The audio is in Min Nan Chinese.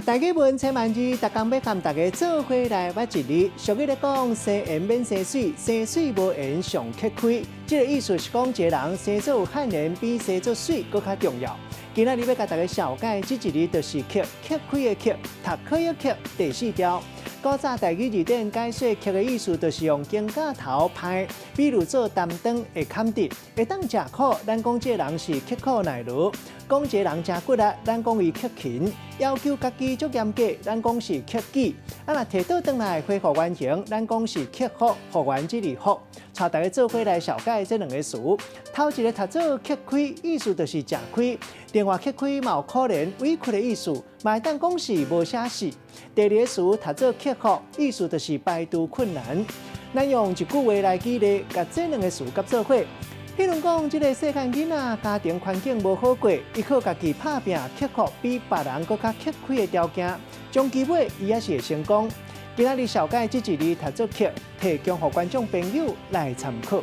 大家文千萬字，逐工欲佮大家做伙來捌一字。俗語咧講，生緣免生媠，生媠無緣上克虧。這个意思是講，一个人生做有漢緣，比生做媠閣較重要。今仔日欲共大家紹介這一字，就是克，克虧的克，讀可的克，第四調。古早台語字典解說克的意思，就是用肩胛頭歹，比如做擔當會坎直，會當食苦，咱講這个人是刻苦耐勞；講這个人誠骨力，咱講伊克勤；要求家己足嚴格，咱講是克己。啊，若提倒轉來恢復原形，咱講是克服，復原這字復。帶大家做伙來紹介這兩个詞。頭一个讀做克虧，意思就是食虧；另外克虧嘛有可憐、委屈的意思，嘛會當講是無寫死。第二个詞讀做克服，意思就是排除困難。咱用一句話來舉例，共這兩个詞合做伙。譬如講，這个細漢囡仔家庭環境無好過，伊靠家己拍拚克服比別人閣較克虧的條件，終其尾伊也是會成功。今仔日紹介這一字讀做克，提供予觀眾朋友來參考。